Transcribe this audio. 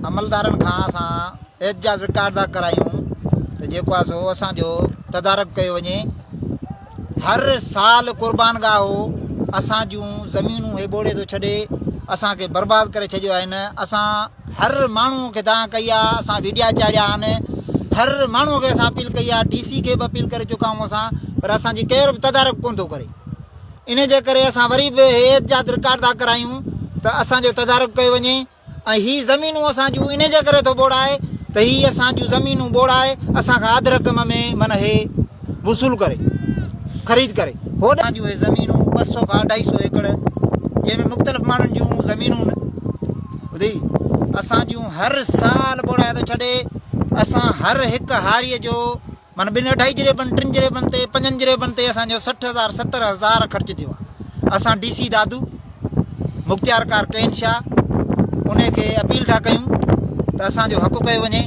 عملدارن کان اسان احتجاج رڪارڊ ٿا ڪرايون ته جيڪو آهي سو اسان جو تدارڪ ڪيو وڃي. هر سال قربان گاهه اسان جون زمينون هي ٻوڙي ٿو ڇڏي اسان کي برباد ڪري ڇڏيو آهي هن اسان هر ماڻهو کي دانهن ڪئي آهي اسان ويڊيا چاڙهيا آهن هر ماڻهو کي اسان اپيل ڪئي آهي ڊي سي کي به اپيل ڪري چڪا آهيون اسان پر اسان جي ڪير به تدارڪ ڪونه ٿو ڪري ان جي ڪري اسان وري به هي احتجاج رڪارڊ ٿا ڪرايون ته اسان جو تدارڪ ڪيو وڃي ۽ هي زمينون اسان جون انهي جي ڪري ٿو ٻوڙائي ته هي اسان جون زمينون ٻوڙائي اسان کان اڌ رقم ۾ من هي وصول ڪري خريد ڪري. هوڏانهن جون هي زمينون 200 کان اڍائي سو ايڪڙ جنهن ۾ مختلف ماڻهن جون زمينون ٻڌي اسان جون هر سال ٻوڙائي ٿو ڇڏي اسان هر هڪ هاريء جو معنيٰ ٻن اڍائي جريبن، ٽن جريبن تي، پنجن جريبن تي اسان جو 60 هزار، 70 هزار خرچ ٿيو آهي. اسان ڊي سي دادو، مختيارڪار ڪين شاهه انهي کي اپيل ٿا ڪيون ته اسان جو حق ڪيو وڃي.